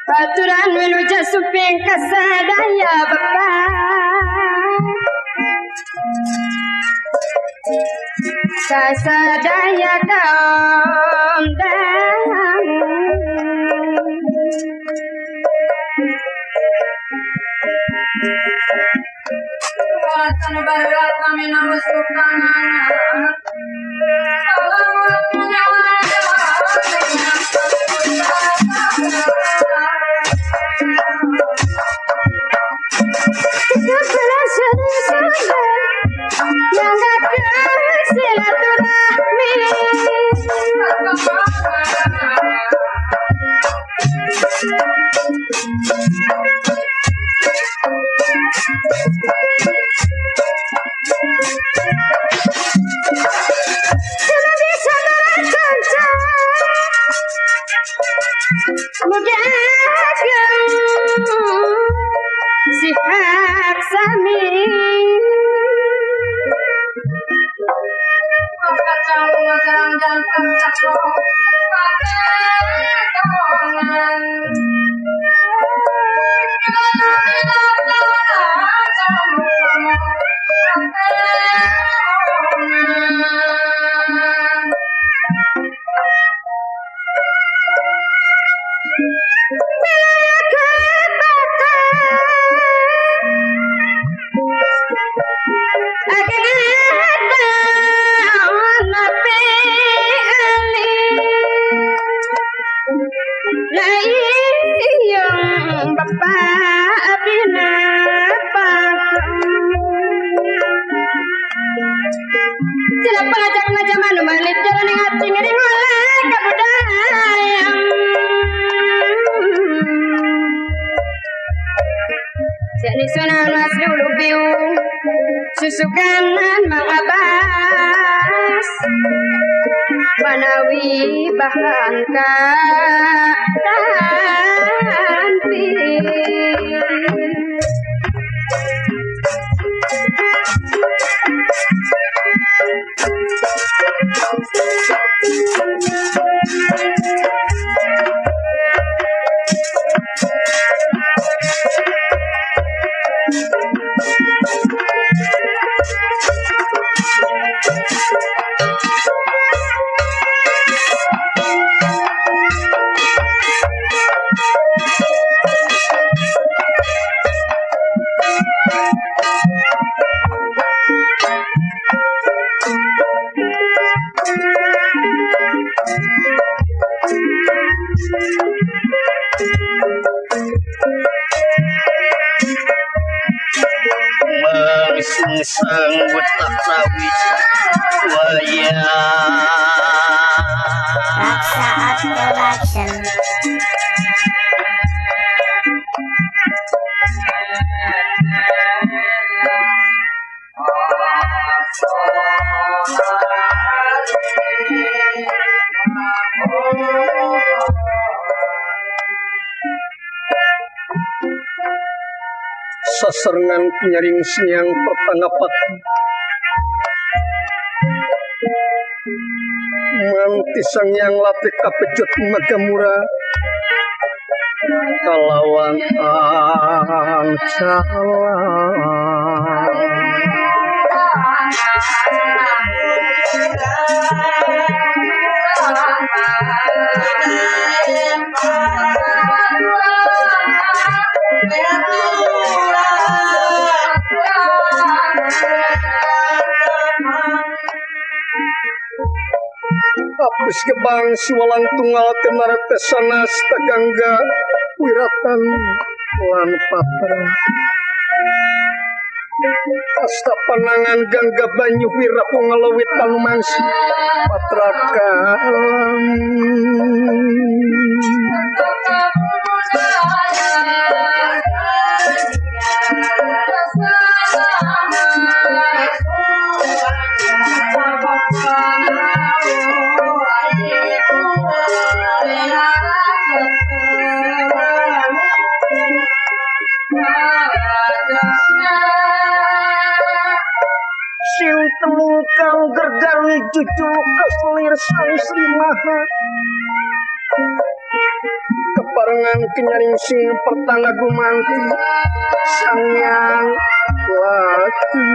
Baturan menuju suping kasadaya bapak kasadaya kaum dangu. Susukanan mga bas manawi bahan ka kanti. Sang wetak wayang Raksa Art Production. Sasarengan kinyaring siang pertangapat manti sang yang latih kapejot magamura kalawan angcala. Apus gebang siwalang tunggal temarete sanas tagangga wiratan lan patra. Asta panangan gangga banyu wira pangalawit talumansi patra kalam. Sing telungkang gergari cucu keselir sang Sri Maha keparengan kenyaring sing pertangga gumanti sang yang laki.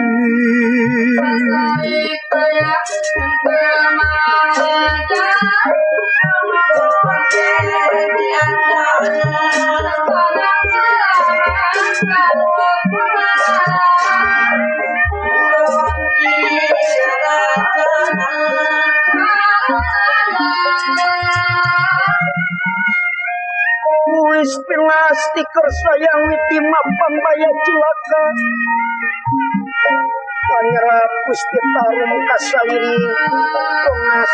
Wis pilasti kersayang witi mapan baya cilaka panyerap Gusti Tarum kasaliri kongas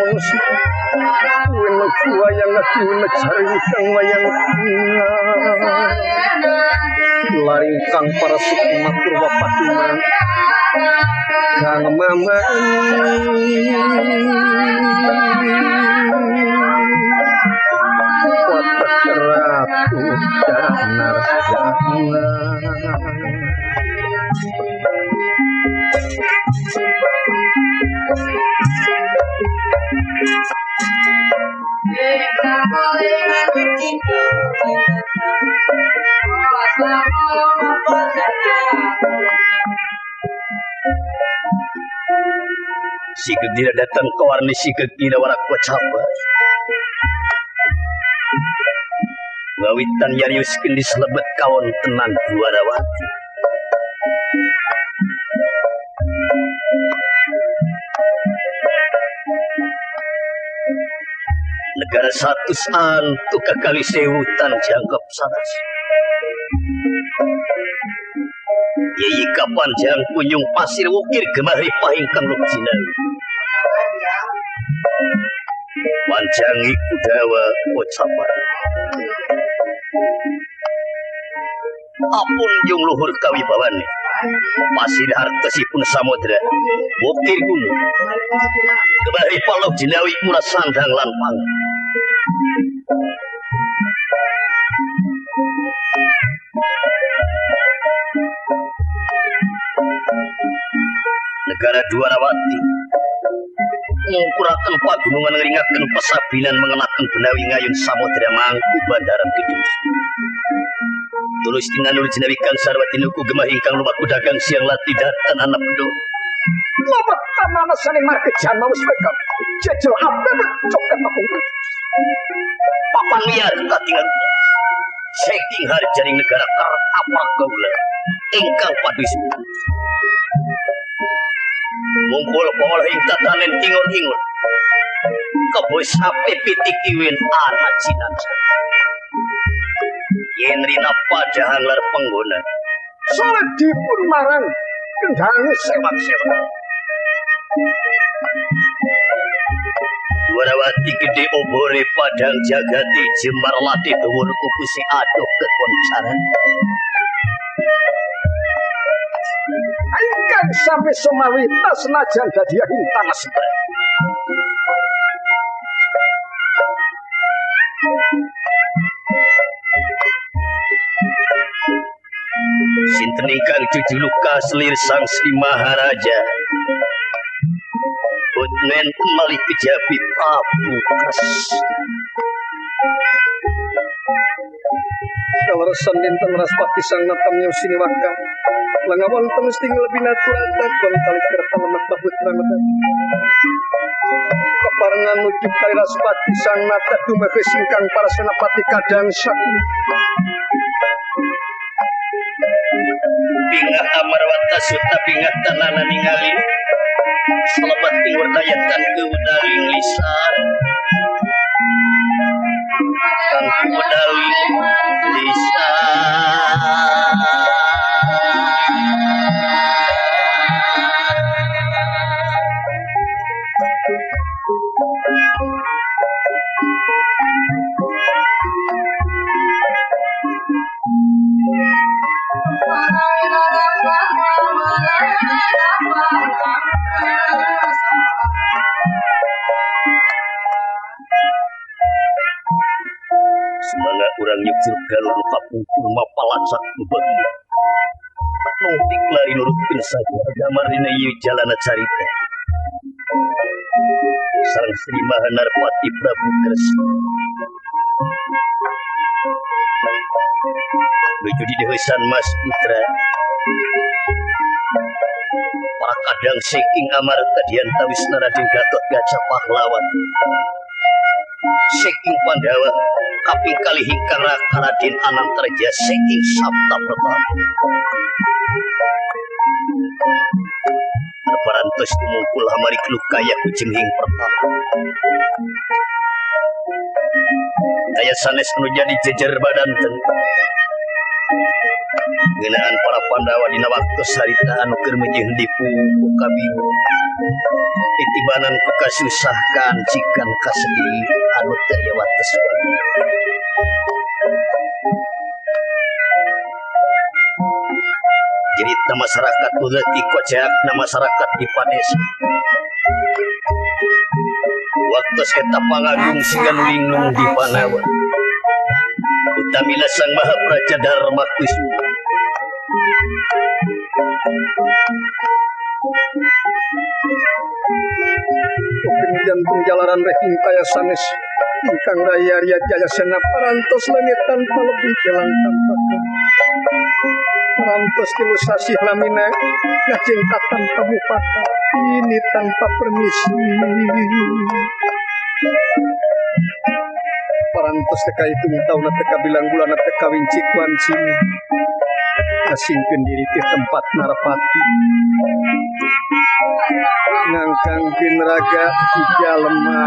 mangsi Wena wayang wena caringkang wayang laringkang para sukma purwa patumang kang mama watak ratu danar jangan. Sikep dina datang ke warni sikep dina warak kocapa. Ngawitan nyariuskeun di selebet kawontenan Dwarawati. Negara satus antu kakali sewutan jangkep saras. Yeyi kapan jang kunyung pasir wukir gemah ripah ingkang luk jinawi. Panjangi kudawa kocapan. Apun yung luhur kawibawane. Pasir hartosipun samodra wukir gunung. Gemah ripah luk jinawi murah sandang lan pangan. Negara Dwarawati ngungkuraken pagunungan ngringaken pesabinan mengenaken benawi ngayun samodra mangku bandaran kidul. Tulus tinanur jinawi kang sarwati nuku gemah ingkang lumaku dagang siang lati datan anak pedo. Lobat tanana sane markejan wis wekam. Jejel abet coket aku. Papan liar katingal. Saking harjaning negara karep aprak gaula ingkang padus. Mungkul pangol ing tatanen ingon-ingon. Kebo sapi pitik iwin ana jinansa. Yen rina padahang lar penggona. Sore dipun marang kendhange sewak-sewak. Dwarawati gedhe obore padang jagati jembar lati dhuwur kupusi aduh kekoncaran. Ingkang sami sumawita senajan dadi intan sebar. Sinten ingkang jujuluk kaslir Sang Sri Maharaja. Putnen malih kejabi Prabu Kresna. Kaleresan dinten Raspati Sang Natamya Siniwaka. Lenga wonten sing lebih naturata kon kali kerta lemet baputra meta. Keparengan nuju kali Raspati Sang Nata dumeh singkang para senapati kadang saku. Bingah Amarwata suta bingah tanana ningali. Selamat ing werdayatan kewudaling lisan. Kang kewudaling lisan. Semangat urang nyucur galur kapungkur mapalacak bebagi. Nungtik lari nurutkeun saja agama dina ieu jalana carita. Sang Sri Mahanarpati Prabu Kresna. Nuju di deusan Mas Putra. Para kadang saking amarta diantawis Raden Gatot Kaca pahlawan. Saking Pandawa kaping kalih ingkang raka Raden Anantarja saking Sabta Pertama. Parantos tumungkul hamari klukaya kujenghing pertama. Kaya sanes anu jadi jejer badanten. Ngeunaan para Pandawa dina waktu sarita anu keur meujeuh dipu ku kabingung. Titibanan ku kasusahkan cikan kasedih anu teu aya wates wae. Jeritna masyarakat nu leutik koceakna masyarakat di padesa. Waktu eta pangagung siga nu linglung di panawa. Utamina Sang Maha Praja Dharma Kusuma. Upin jantung jalaran rehing kaya sanes ingkang raya ria jaya sena parantos langit tanpa lebih jalan tanpa parantos tilu sasih lamina ngajengka tanpa mufakat ini tanpa permisi parantos teka hitung tauna teka bilang bulan teka wincik wancing asingkeun diri ti tempat narapati ngangkangkeun raga di jalma.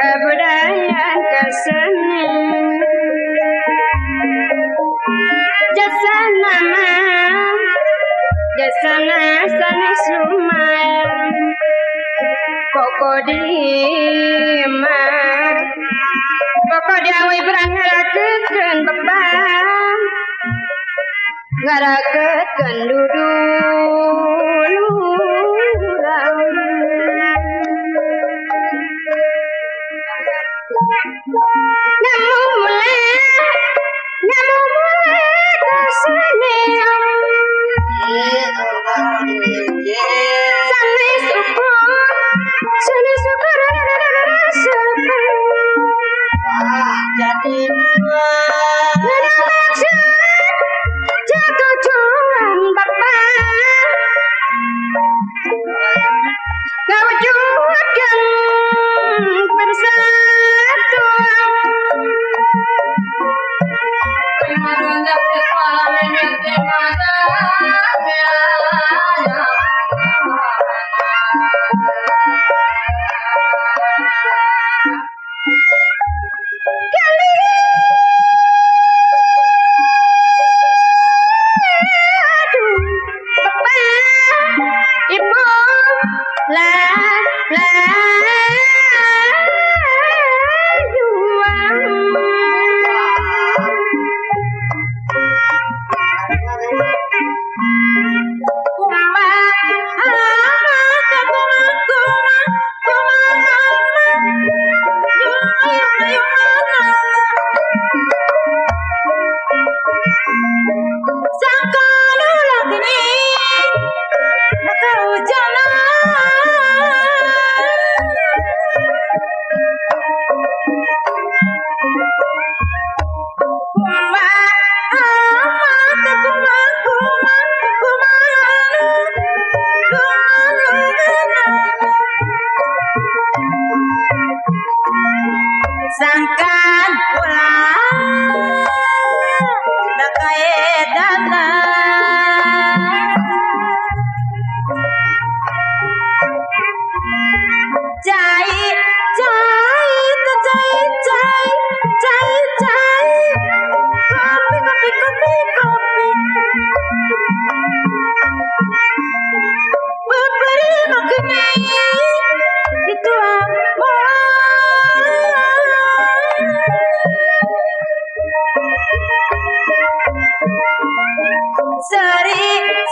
Kebudayaan kesenian jasa nama jasa sanes lumayan koko dimar koko diawi berang ngarakeutkeun beban ngarakeutkeun dudulurang. Sangkan ulah nakaedana Cai cai cai cai cai cai kopi kopi kopi kopi Beberi makni itu Sari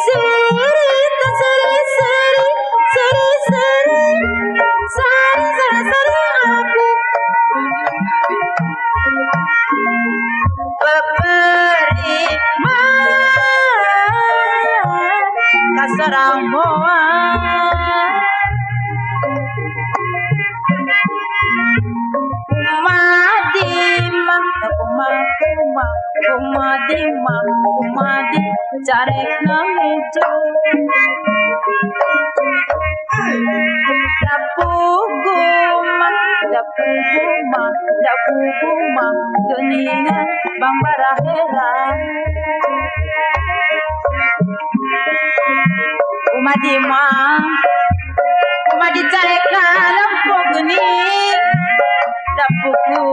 sari sari sari sari sari sari sari sari api Beberi kasarang moa Kuma kuma dima kuma di carek ngejo Dapu guma dapu guma dapu guma geningan bang barahera Kuma dima kuma di carek lampu gening Dapuku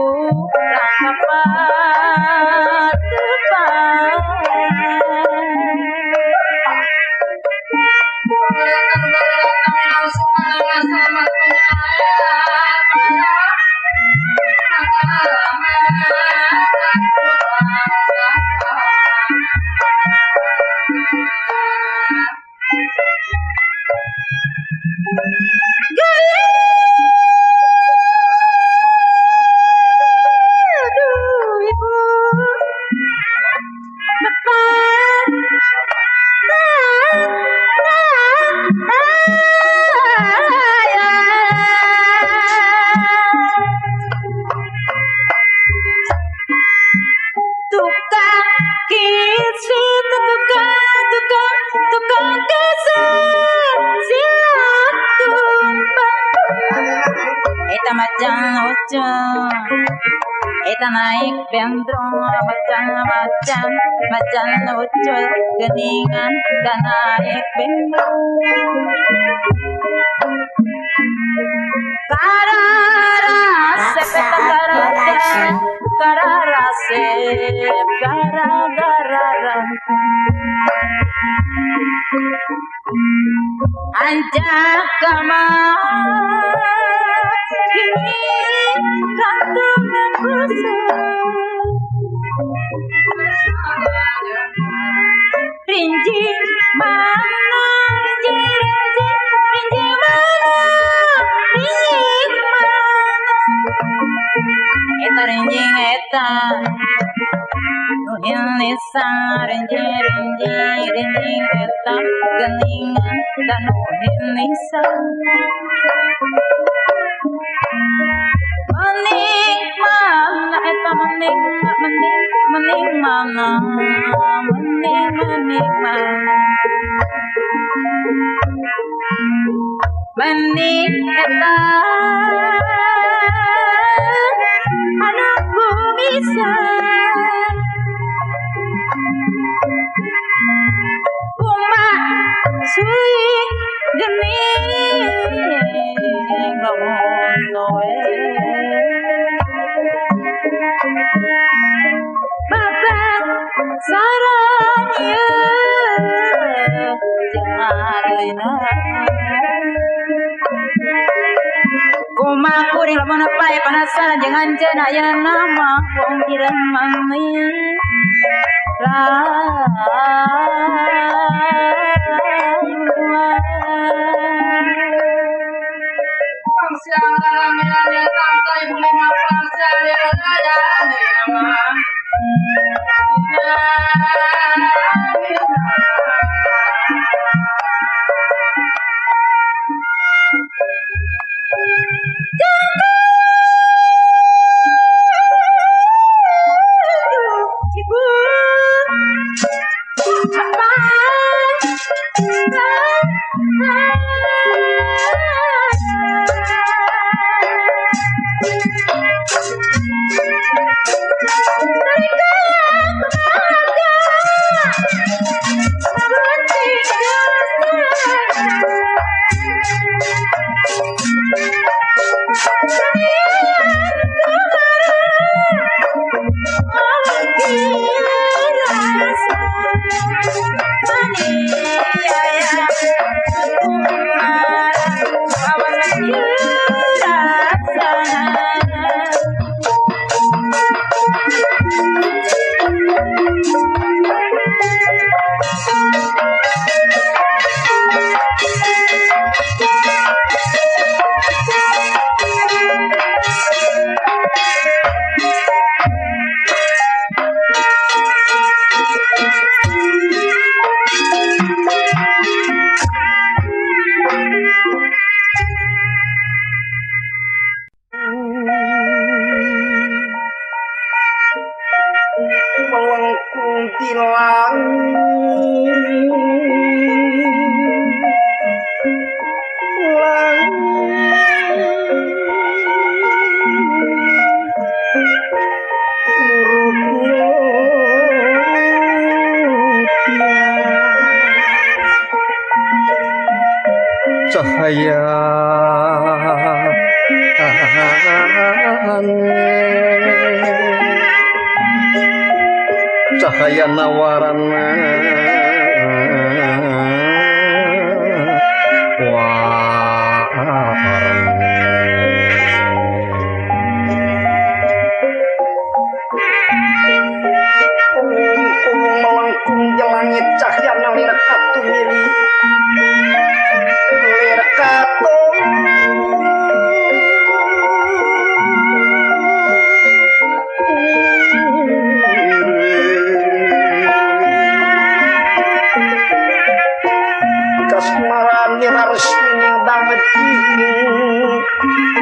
kapat Eta naik bendrong macan macan macan ucul geningan dan naik bendrong Karara sepet karara karara sep gara gara Anjak kama kini kantung Rinji mana rinji rinji rinji mana rinji mana Eta rinji eta Nuhin nisa rinji rinji rinji eta geningan dan nuhin nisa Mening mana eta mening mening mening mana mening mening mana Mening eta anakku bisa Kuma suing gening lamun noe Bapak sarangnya jangan Kuma kuring lamun pae penasaran jangan cenaya nama wong ireng mani Apa? Cahaya nawarana melengkung di langit cahaya lir katumili lir katum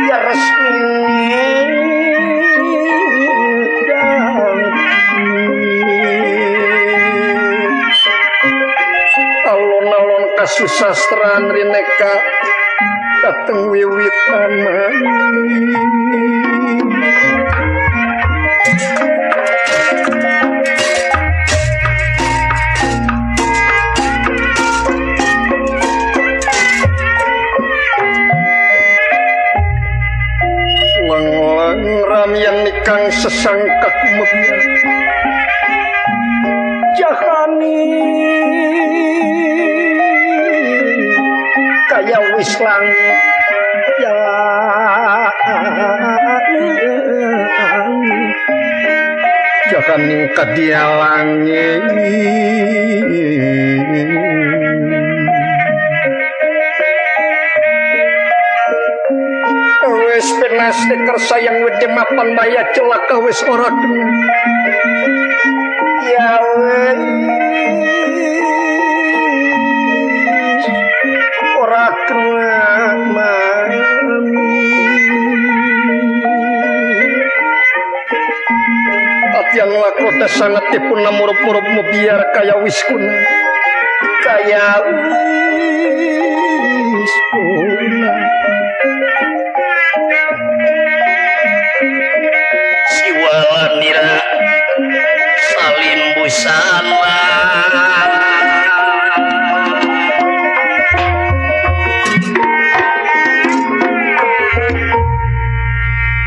ya resmi alon-alon kasusastran rineka dateng wiwitan. Ramian nikang sesangka kumebya jahani kaya wis lang ya jahani kadialangi wis penas kersa yang wedi mapan maya celaka wis ora kena ya wis ora kena atiang lakota sangat dipun namurup-murup biar kaya wis kuna kaya wis kuna. Siwalanira salim busana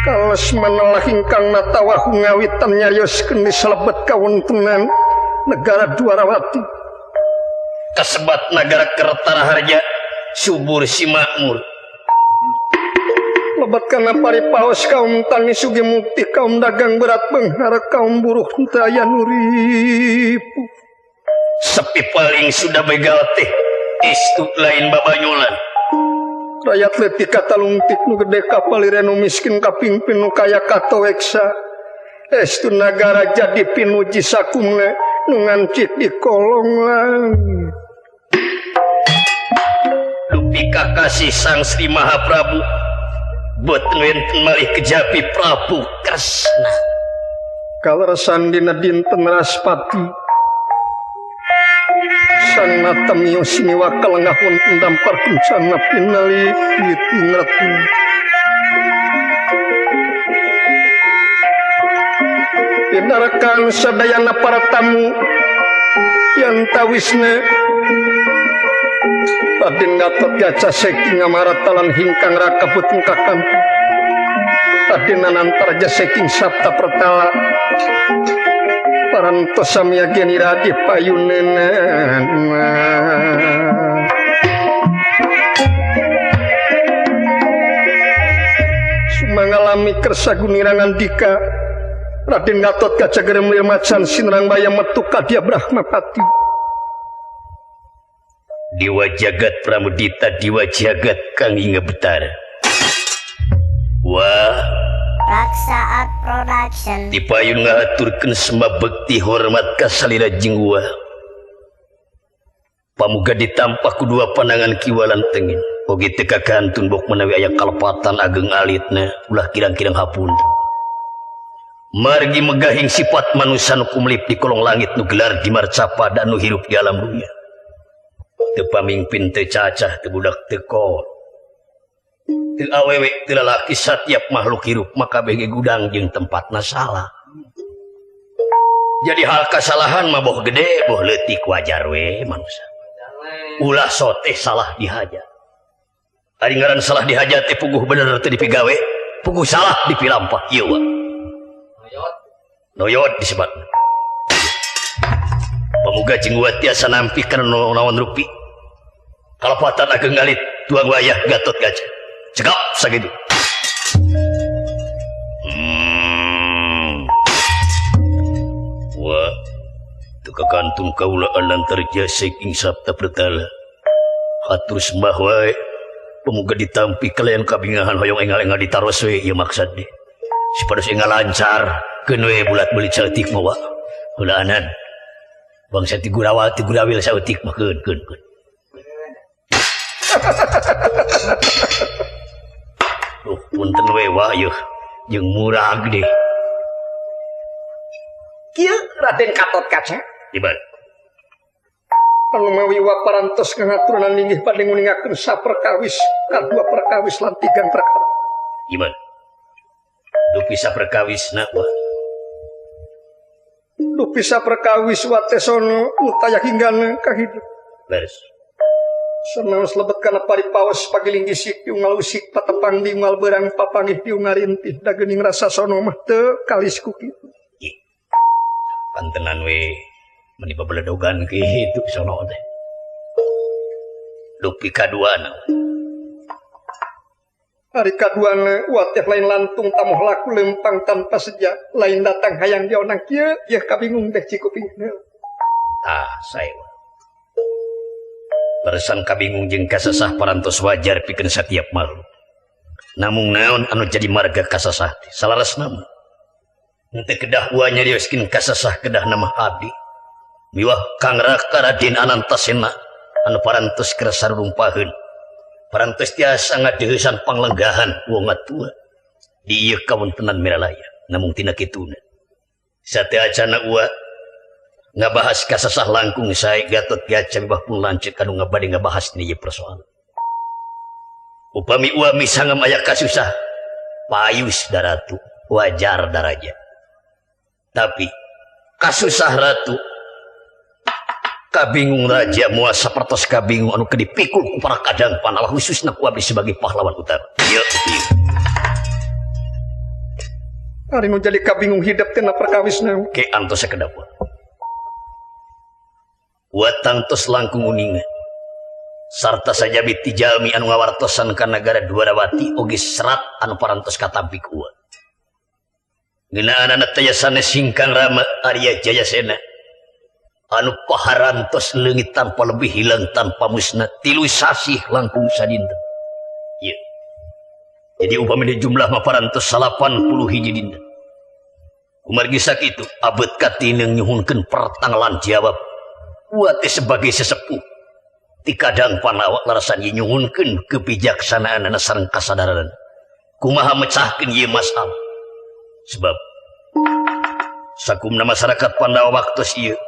kales menelah ingkang natawahu ngawitan nyarios keni salebet kawontenan negara Dwarawati kasebat nagara Kertaraharja subur si makmur. Lebat kana paripaos kaum tani sugi mukti kaum dagang berat benghara kaum buruh daya nuripu. Sepi paling sudah begal teh istu lain babanyolan. Rakyat leutik katalungtik nu gede kapalirenu miskin kapingpin nu kaya katoweksa. Estu nagara jadi pinuji sakumna nu ngancik di kolong langit. Dupi kakasih Sang Sri Mahaprabu boten wenten malih kejapi Prabu Kresna. Kaleresan dina dinten Raspati sang natemiyo siniwa kalengah wonten dampar kencana pinalipit ingretna. Pinarekan sadayana para tamu yang tawisna Raden Gatot Kaca saking amaratalan hingkang raka puteng kakang. Raden Anantarja saking Sabta Pertala parantos samyagen ira di payuneunana. Sumangalami kersa guniran andika Raden Gatot Kaca geremlir macan sinerang bayam metu kadia Brahmapati. Dewa jagat Pramudita Dewa jagat Kang Inga Betara. Wah, Raksaat Production. Dipayun ngahaturkeun sembah bekti hormat ka salira jeung wa. Pamuga ditampak ku dua pandangan kiwa lan tengin. Oge teu kakantun bok menawi aya kalepatan ageng alitna ulah kirang-kirang hapunten. Margi megahing sifat manusia nu kumlip di kolong langit nu gelar di marcapa dan nu hirup di alam dunia. Teu pamingpin teu cacah teu budak teu kolot. Teu awewe teu lalaki satiap makhluk hirup maka bege gudang jeung tempatna salah. Jadi hal kasalahan mah boh gede boh leutik wajar we manusia. Ulah soteh salah dihaja. Ari ngaran salah dihaja teh puguh bener teu dipigawe, puguh salah dipilampah ieu wa. Noyot disebut. Pamuga jeung wa tiasa nampi kana naon rupi. Kalepatan ageng alit tuang wayah Gatot Kaca. Cekap sakitu. Wah, teu kakantun kaula Anantarja saking Sabta Pertala. Hatur sembah wae. Pamuga ditampi kalayan kabingahan hoyong engal-engal ditaros we ieu maksad deh. Supados engal lancar. Keun we bulat beulit saeutik mah wa. Heulaanan. Bangsa ti gurawa ti gurawil saeutik mah keun keun keun. Duh punten we wa yeuh jeung murag deh. Kieu Raden Gatot Kaca. Di mana? Anu mawi wa parantos ngaturan linggih bade nguningakeun saperkawis kadua perkawis lan tigang perkara. Gimana? Dupi saperkawisna wa. Dupi saperkawis wa tesono nu taya hinggana kahidup. Beres. Sanaos lebet kana paripaos pagiling gisik diunggal usik patepang diunggal beurang papanggih diunggal rintih da geuning rasa sono mah teu kalis ku kitu. Ih. Pantenan we meni babeledogan kitu sono teh. Dupi kaduana. Ari kaduana wa teh lain lantung tamuh laku lempang tanpa seja lain datang hayang dionang kieu yeuh kabingung teh cikuping. Tah sae. Leresan kabingung jeung kasasah parantos wajar pikeun satiap makhluk. Namung naon anu jadi marga kasasah teh salaresna mah. Henteu kedah ua nyarioskeun kasasah kedah nama abdi. Miwah Kang Raka Raden Anantasena anu parantos kersa rumpaheun. Parantos tiasa ngadeuheusan panglenggahan wong atua. Di ieu kawontenan Miralaya namung tina kituna. Sateuacana ua ngabahas kasasah langkung sae Gatot Kaca mibah pun lanceuk anu ngabade ngabahas ni ieu persoalan. Upami ua misangam aya kasusah payus daratu wajar daraja. Tapi kasusah ratu kabingung raja moal sapertos kabingung anu keur dipikul ku para kadang panawa khususna ku abdi sebagai pahlawan utama. Ieu ieu. Ari nu jadi kabingung hidup teh na perkawisna. Ke antos sakedap. Watang tos langkung uninga sarta sajabi ti jalmi anu ngawartosan ka nagara Dwarawati oge serat anu parantos katampi ku ua. Ngeunaan teh sanes Singkang Rama Arya Jayasena anu paharantos leungit tanpa lebih hilang tanpa musnah 3 sasih langkung sadinten. Ieu. Jadi upami di jumlah mah parantos 81 dinten. Kumargi sakitu abet katineung nyuhunkeun pertanggalan jawab. Ua teh sebagai sesepuh ti kadang panawa larasan ieu nyuhunkeun kebijaksanaanana sareng kasadaran kumaha mecahkeun ieu masalah sebab sakumna masyarakat Pandawa waktos ieu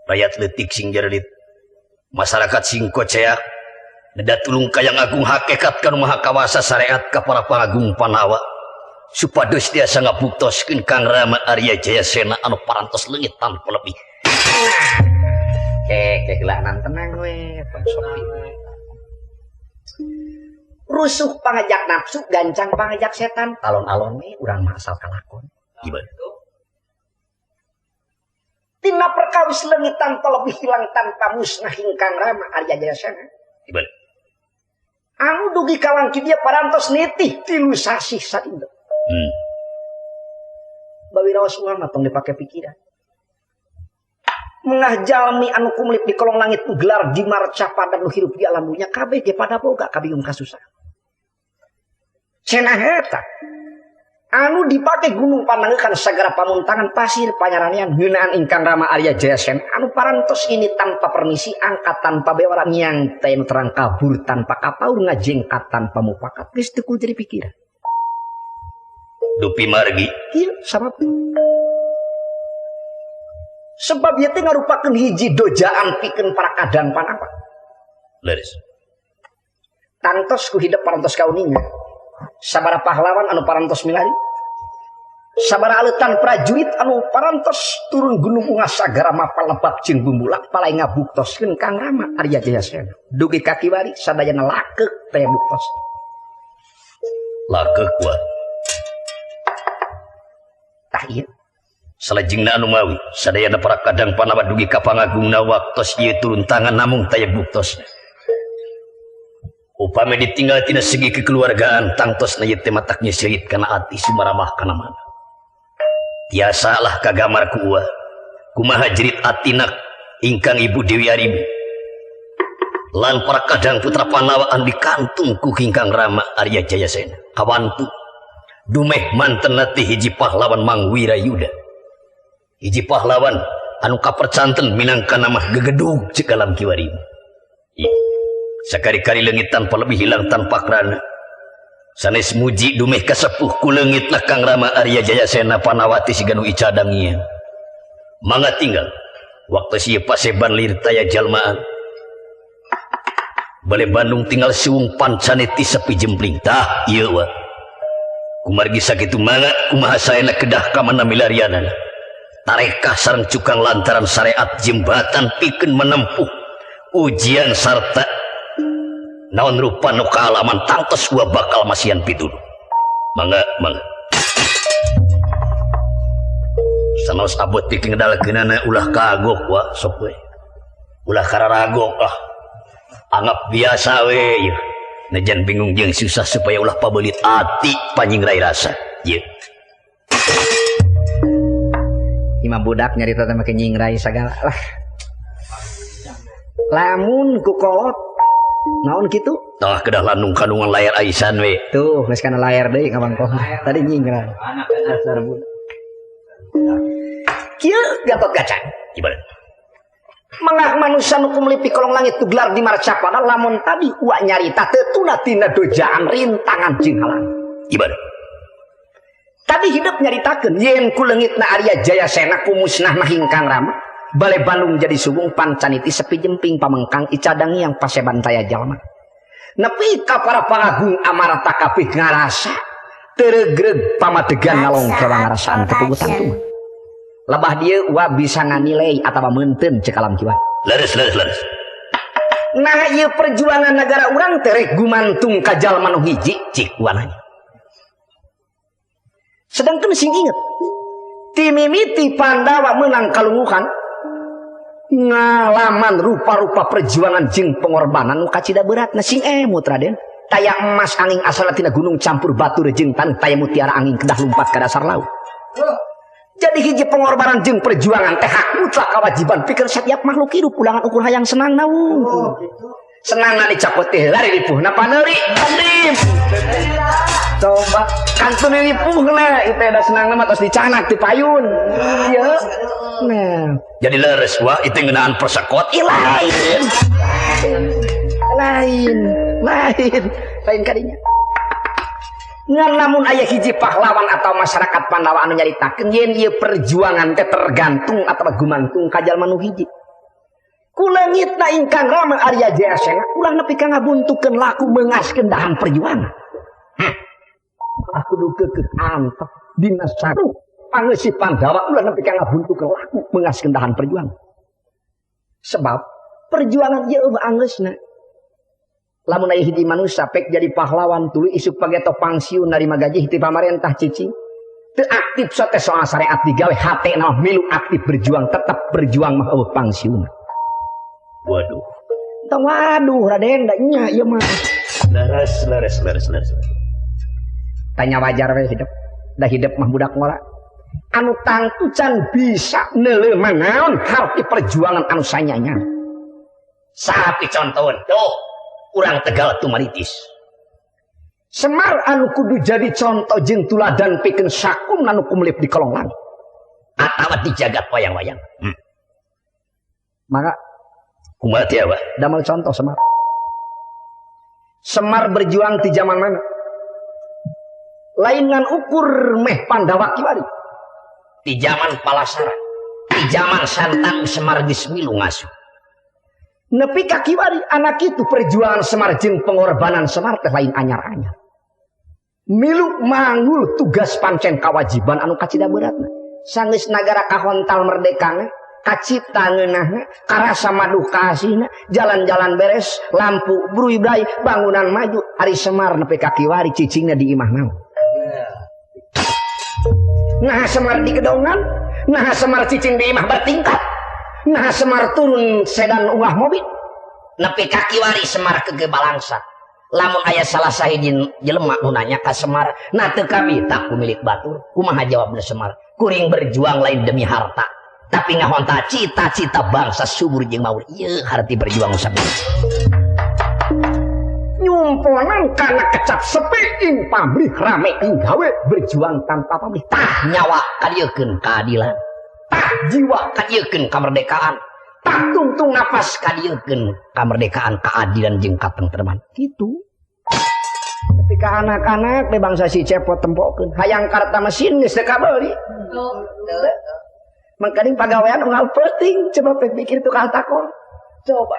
rakyat leutik sing jarelit masyarakat sing koceak neda tulung kayang agung hakikat kanu maha kawasa syariat ka para pangagung Pandawa supados tiasa ngabuktoskeun Kang Rama Arya Jayasena anu parantos leungit tanpa lebih. Kegelanan tenang we, tong sopi. Rusuh pangajak nafsu, gancang pangajak setan. Alon-alon we urang mah asal kalakon. Gimana? Tina perkawis leungit tanpa lebih hilang tanpa musnah ingkang Rama Arya Jayasena. Gimana? Anu dugi kalangki dia parantos nitih 3 sasih saindek. Bawi raos uang mah tong dipake pikiran. Mengah jalmi anu kumlip di kolong langit nu gelar di marca padan nu hirup di alam dunya kabeh ge pada boga kabingung kasusahan. Cenah eta anu dipake gunung panangeukan sagara pamuntangan pasir panyaranean ngeunaan ingkang Rama Arya Jayasena anu parantos ini tanpa permisi angkat tanpa bewara miang teh nu terang kabur tanpa kapaur ngajengkat tanpa mupakat geus teu kudu jadi pikiran. Dupi margi kieu sabab sebab ieu teh ngarupakeun hiji dojaan pikeun para kadang panapa. Leres. Tangtos ku hidep parantos kauninga. Sabara pahlawan anu parantos milari. Sabara aleutan prajurit anu parantos turun gunung ungas sagara mapal lebak jeung bumbulak palai ngabuktoskeun Kang Rama Arya Jayasena. Dugi ka kiwari sadayana lakeuk teh buktos. Lakeuk kuat. Tah ieu. Salajengna anu mawi sadayana para kadang panawa dugi ka pangagungna waktos ieu turun tangan namung taya buktosna. Upami ditinggal tina segi kekeluargaan tangtosna ieu teh matak nyeuseut kana ati sumaramah kana mana. Tiasalah kagamar ku uah kumaha jerit atina ingkang Ibu Dewi Arimbi lan para kadang putra Panawa anu dikantung ku ingkang Rama Arya Jayasena kawantu dumeh manten teh hiji pahlawan Mang Wirayuda. Hiji pahlawan anu kapercanten minangka nama gegedug cek alam kiwari. Sakari-kari leungit tanpa lebih hilang tanpa krana. Sanes muji dumeh kasepuh ku leungitna Kang Rama Arya Jayasena Panawati siga nu icadang ieu. Mangga tinggal waktu sieu paseban lir taya jalmaan. Bale Bandung tinggal siung pancane ti sepi jempling tah ieu wa. Kumargi sakitu mangga kumaha saena kedah ka mana milarianana. Tarekah sareng cukang lantaran syariat jembatan pikeun menempuh ujian sarta naon rupa nu kaalaman tangtos gua bakal masihan pituduh. Mangga mangga. Sanaos abot pikeun ngedalkeunana ulah kagok wa sok we. Ulah kararagok lah. Anggap biasa we ieu. Najan bingung jeung susah supaya ulah pabeulit ati panyingrai rasa. Ieu. Imam budak nyarita teh make nyingrai sagala lah. Lamun ku kolot naon kitu? Tah kedah landung kandungan layar aisan we. Tuh, geus kana layar deui ka bangkoh. Tadi nyingrai. Dasar budak. Kieu Gatot Kaca. Gimana? Mengah manusia nu kumlipi kolong langit tu gelar di marcapada lamun tadi uak nyarita tetuna tina dojaan rintangan jeung halang. Gimana? Tadi hidup nyaritakeun yen ku leungitna Arya Jayasena ku musnahna ingkang Rama bale Bandung jadi sugung pancaniti sepi jemping pamengkang icadang yang paseban taya jalma. Nepi ka para pangagung amarta kabeh ngarasa teregreg pamadegan ngalongkewa ngarasaan teu puguh. Lebah dieu wa bisa nganilai atawa meunteun cek alam kiwa. Leres leres leres. Nah ieu perjuangan negara urang teh rek gumantung ka jalma nu hiji cik wananya. Sedangkan sing inget timimiti Pandawa menang kalunguhan ngalaman rupa-rupa perjuangan jeung pengorbanan nu kacida beratna sing emut Raden. Taya emas angin asalna tina gunung campur batu jeung taneuh taya mutiara angin kedah lumpat ka dasar laut. Jadi hiji pengorbanan jeung perjuangan teh hak mutlak kewajiban pikir setiap makhluk hidup ulangan ukur hayang senang naung. Oh, gitu. Senang na dicokot teh lari ripuhna paneuri andim. Coba kantun ripuhna itu da senang mah tos dicanak ti payun. Ieu. Nah, jadi leres wah itu ngeunaan persekot lain. Lain, lain, lain kadinya. Ngan lamun aya hiji pahlawan atau masyarakat Pandawa anu nyaritakeun yen ieu perjuangan teh tergantung atawa gumantung ka jalma nu hiji. Kuleungitna ingkang Rama Arya Jayasena ulah nepi ka ngabuntukeun laku mengaskeun dahan perjuangan. Aku kudu keukeuh antep dina satu pangeusi Pandawa ulah nepi ka ngabuntukeun laku mengaskeun dahan perjuangan. Sebab perjuangan ieu eueuh anggeusna. Lamun aya hiji manusia pek jadi pahlawan tuluy isuk pageto pangsiun narima gaji ti pamarentah cicing. Teu aktif sote soal syariat digawe hatena milu aktif berjuang tetap berjuang mah eueuh pangsiun. Waduh. Tong waduh Raden da nya ieu mah. Leres leres leres leres. Tanya wajar we hidup. Da hidup mah budak ngora. Anu tangtu can bisa neuleuh naon harti perjuangan anu sanyanya. Sapi contohon tuh urang Tegal tumaritis. Semar anu kudu jadi contoh jeung tuladan pikeun sakum anu kumlip di kolong langit atawa di jagat wayang-wayang. Maka kumaha teh wa? Damel contoh Semar. Semar berjuang di zaman mana? Lain ngan ukur meh Pandawa kiwari. Di zaman Palasara, di zaman Santang Semar geus milu ngasuh. Nepi ka kiwari anak itu perjuangan Semar jeung pengorbanan Semar teh lain anyar-anyar. Milu manggul tugas pancen kawajiban anu kacida beratna. Sanggeus nagara kahontal merdekana, kacipta ngeunahna, karasa maduh kasihna, jalan-jalan beres, lampu bruy-bray, bangunan maju, ari Semar nepi ka kiwari cicingna di imah naon. Nah Semar di gedongan, nah Semar cicing di imah bertingkat. Nah Semar turun sedan ungah mobil. Nepi ka kiwari Semar kegebalangsa. Lamun aya salah sahiji jelema nu nanya ka Semar, nah teu kami tak pemilik batur. Kumaha jawabna Semar? Kuring berjuang lain demi harta, tapi ngahonta cita-cita bangsa subur jeung maur. Ieu harti berjuang sabenerna. Nyumponan kana kecap sepi ing pamrih rame ing gawe berjuang tanpa pamrih. Tah nyawa kadiekeun keadilan. Tah jiwa kadiekeun kamerdekaan. Tah tungtung napas kadiekeun kamerdekaan, keadilan jeung katentreman. Kitu. Ketika anak-anak di bangsa si cepot tempokeun, hayang karta mesin geus teu kabeuli. Mangkaning pagawean unggal peuting, coba pikir tukang takon. Coba.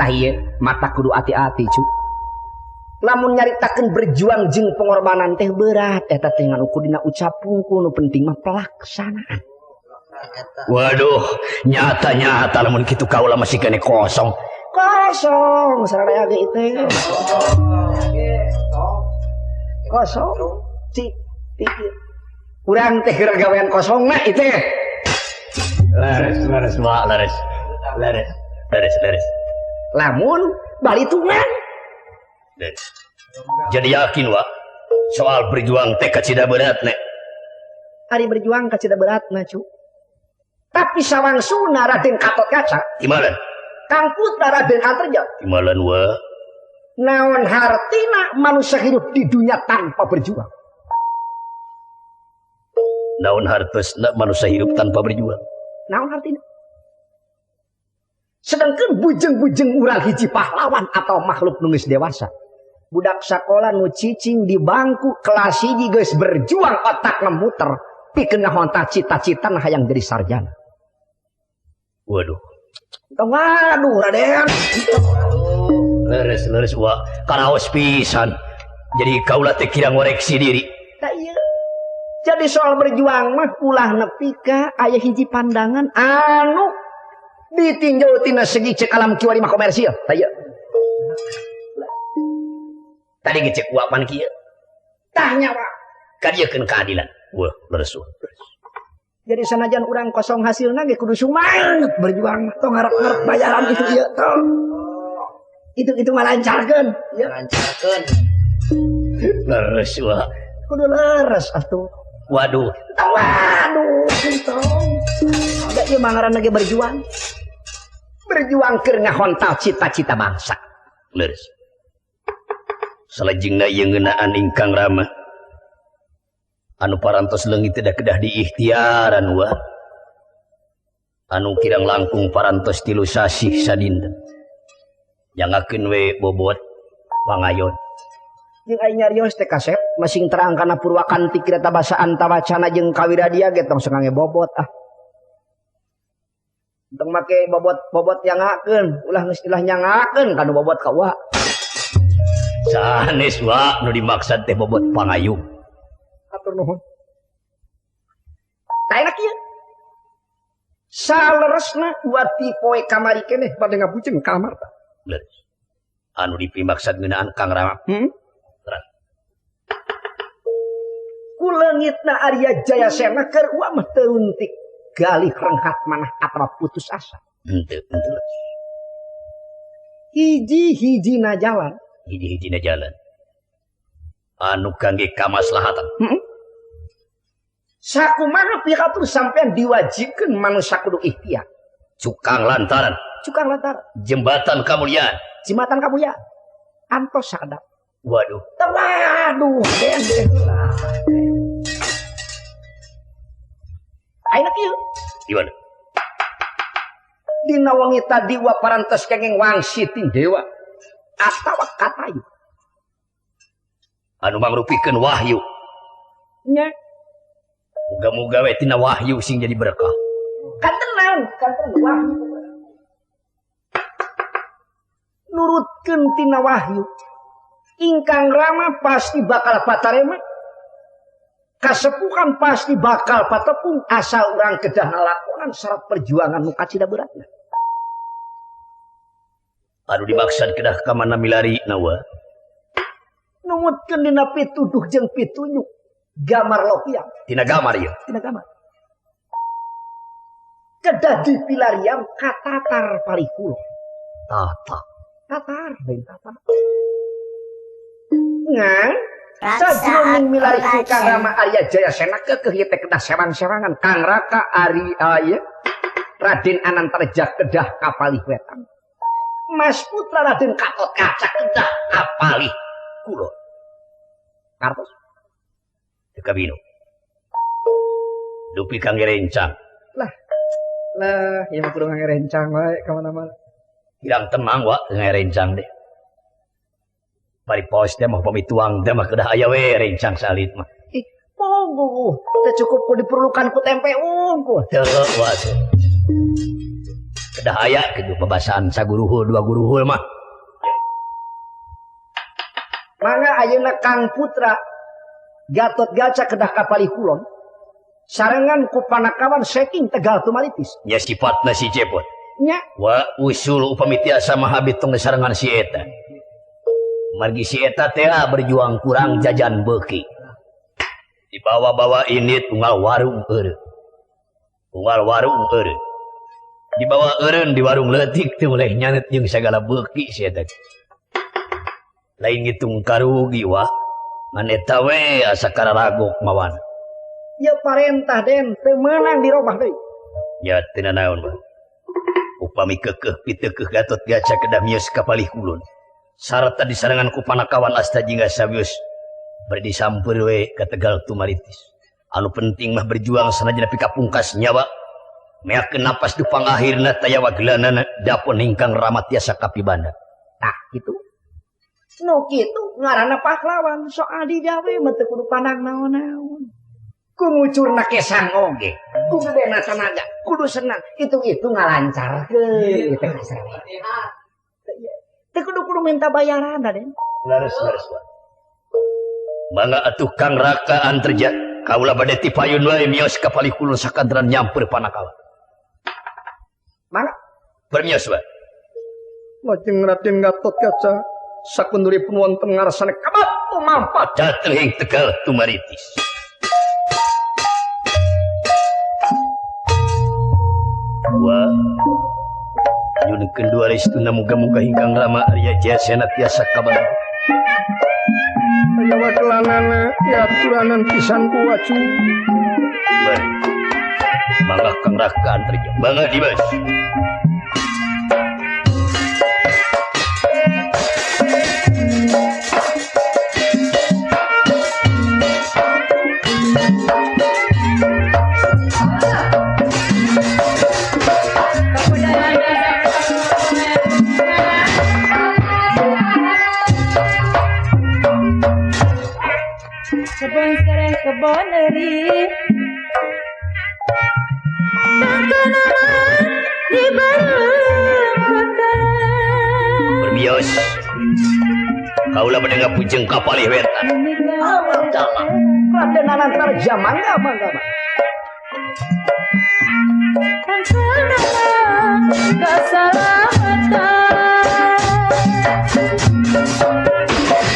Tah ieu mata kudu ati-ati cu. Lamun nyaritakeun berjuang jeung pengorbanan teh berat eta teh ngan ukur dina ucap pungkul nu penting mah pelaksanaan. Waduh, nyata-nyata lamun kitu kaula masih kene kosong. Kosong saraya ge teh. Kosong. Cik pikir. Urang teh keur gawean kosongna ieu teh. Leres, leres, wa, leres. Leres, leres, leres. Lamun balitungan. Jadi yakin wa soal berjuang teh kacida berat nek. Ari berjuang kacida berat na cu. Tapi sawangsuna Raden Gatotkaca. Timalan. Kang Putra Raden Antarja. Timalan wa. Naon hartina manusia hidup di dunia tanpa berjuang? Naon hartosna manusia hidup tanpa berjuang? Naon hartina? Sedangkan bujeng-bujeng urang hiji pahlawan atau makhluk nu geus dewasa. Budak sakola nu cicing di bangku kelas hiji geus berjuang otak ngemuter pikeun ngahonta cita-cita nah hayang jadi sarjana. Waduh. Waduh Raden. Leres leres wa karaos pisan. Jadi kaula teh kira ngoreksi diri. Tah ieu. Jadi soal berjuang mah ulah nepi ka aya hiji pandangan anu ditinjau tina segi cek alam kiwari mah komersil. Tah ieu. Tadi ge cek uapan kieu. Tah nyawa kadiekeun keadilan. Wah, leres. Jadi sanajan urang kosong hasilna ge kudu sumanget berjuang tong ngarep-ngarep bayaran itu ieu tong. Itu mah lancarkeun, ya. Lancarkeun. Leres wa. Kudu leres atuh. Waduh. Waduh, tong. Da ieu mah ngaranna ge berjuang. Berjuang keur ngahontal cita-cita bangsa. Leres. Salajengna ieu ngeunaan ingkang rama. Anu parantos leungit tidak kedah diikhtiaran wa. Anu kirang langkung parantos 3 sasih sadinten. Nyangakeun we bobot pangayon. Jeung ai nyarios teh kasep masing terang kana purwakanti kirata basa antawacana jeung kawiradia ge tong sengange bobot ah. Tong make bobot-bobot nyangakeun, ulah geus ilah nyangakeun kanu bobot ka wa. Sanes wa nu dimaksad teh bobot pangayung. Atur nuhun. Tah enak ieu. Saleresna wati poe kamari keneh bade ngabujeng ka Amarta. Leres. Anu dipimaksad ngeunaan Kang Rama. Terang. Kuleungitna Arya Jayasena keur uwa mah teu untik galih renghat manah atawa putus asa. Henteu, henteu. Hiji-hijina jalan. Hiji-hijina jalan. Anu kangge kamaslahatan. Sakumaha piratur sampean diwajibkeun manusia kudu ikhtiar. Cukang lantaran. Cukang lantaran. Jembatan kamuliaan. Jembatan kamuliaan. Antos sakedap. Waduh. Waduh, den. Ayeuna kieu. Di mana? Dina wengi tadi wa parantos kenging wangsiting dewa atawa katayu. Anu mangrupikeun wahyu. Nya. Muga-muga we tina wahyu sing jadi berkah. Kanten naon? Kanten wahyu. Nurutkeun tina wahyu. Ingkang Rama pasti bakal patarema. Kasepuhan pasti bakal patepung asal urang kedah ngalakonan syarat perjuangan nu kacida beratna. Anu dimaksad kedah ka mana milari nawa? Numutkeun dina pituduh jeung pitunyuk. Gamar lopiang. Tina gamar ieu. Tina gamar. Kedah dipilarian katatar palikul. Tata. Tatar, lain tatar. Ngan sajroning milari Kang Rama Arya Jayasena keukeuh ieu teh kedah sewang-sewangan Kang Raka Ari aya Raden Anantarja kedah kapalih wetan. Mas Putra Raden Gatotkaca kedah kapalih kulon. Kartos Kabino. Dupi kangge rencang. Lah. Lah, ieu mah kudu kangge rencang wae ka mana-mana. Hirang tenang wa kangge rencang deh. Bari pos teh mah pami tuang teh mah kedah aya we rencang salit mah. Ih, monggo. Teu cukup ku diperlukan ku tempe unggul. Teu wa teh. Kedah aya kitu pabasaan saguruhul dua guruhul mah. Mangga ayeuna Kang Putra Gatotkaca kedah kapalih kulon sarengan ku panakawan saking Tegal Tumaritis. Nya sifatna si Cepot. Nya wa usul upami tiasa mah habit tong sarengan si eta. Margi si eta teh berjuang kurang jajan beuki. Dibawa-bawa ini tunggal warung eureun. Tunggal warung eureun. Dibawa eureun di warung leutik teh mulai nyanet jeung sagala beuki si eta. Lain ngitung karugi wa. Ngan eta we asa kararagok mawan. Ya parentah den teu meunang dirobah deui. Ya teu nanaon mah. Upami keukeuh piteukeuh Gatotkaca kedah mios ka palih kulon. Sarta disarengan ku panakawan asta jingga sawios bari disamper we ka Tegal Tumaritis. Anu penting mah berjuang sanajan nepi ka pungkas nyawa. Meakeun napas du pangakhirna taya wagelanana dapon ingkang Rama tiasa kapibanda. Tah kitu. Nu kitu ngaranna pahlawan soal digawe mah teu kudu pandang naon-naon. Ku ngucurna kesang oge, ku gedena tanaga, kudu senang, hitung-hitung ngalancarkeun teh kasarna. Teu kudu minta bayaran Raden. Leres leres. Mangga atuh Kang Raka Antarja, kaula bade ti payun wae mios ka palih kulon sakadran nyamper panakawan. Mangga permios wae. Lajeng Raden Gatotkaca sakunduripun wonten ngarsane kabat tumampat dhateng ing Tegal Tumaritis. Wa nyuhunkeun dua restuna muga-muga ingkang Rama Arya Jayasena tiasa kabar. Aya wakelanana diaturanan pisan ku wacu. Mangga Kang Raka Antarja, mangga Dimas. Kebon sereh kebon eri di bareng kota. Bermios kaula bade ngapujeng ka palih wetan. Raden Anantarja mangga mangga. Keselamatan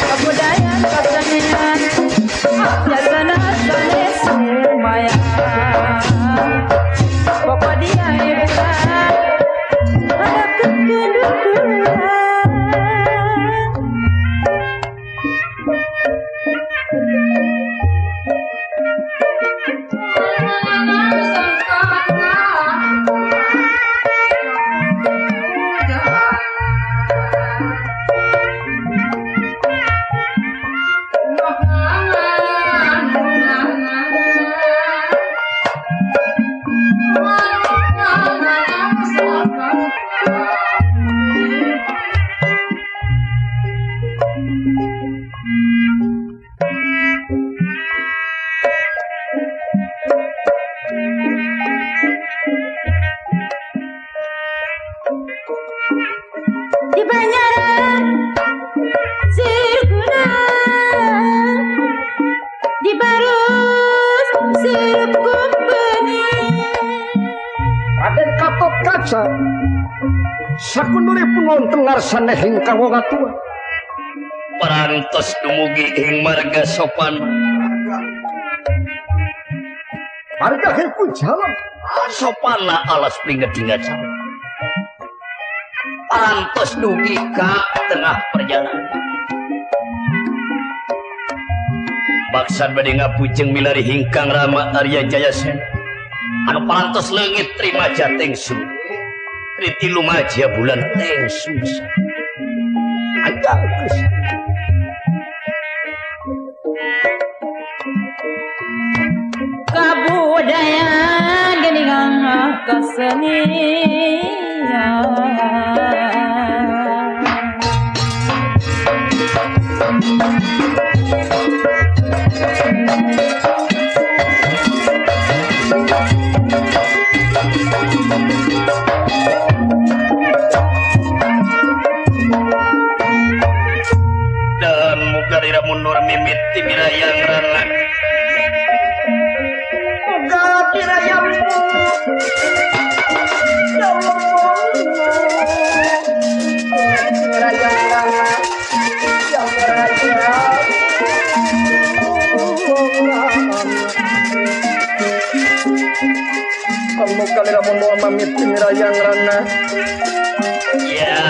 kebudayaan kesenian jasana sanes lumayan pokok dia hebat ada kekedudukan. Di Banjaran Sirguna, di Barus Sirkumpeni. Raden Gatot Kaca sakunduripun wonten ngarsane ingkang wong atua. Parantos dumugi ing marga sopan. Marga hipun jalan sopana alas pringedingan jalan. Parantos dugi ka tengah perjalanan. Baksan bade ngapujeng milari hingkang Rama Arya Jayasena. Anu parantos leungit trimaja tengsu. Tritilu maja bulan tengsu. Andang Krishna. Kabudayaan geningan kesenian. Dan mugarira mundur mimiti mirayang rana. Muga pirayang ya Allah. Pirayang rana. Ya Allah. Kamu kalira mundur mimiti mirayang rana. Ya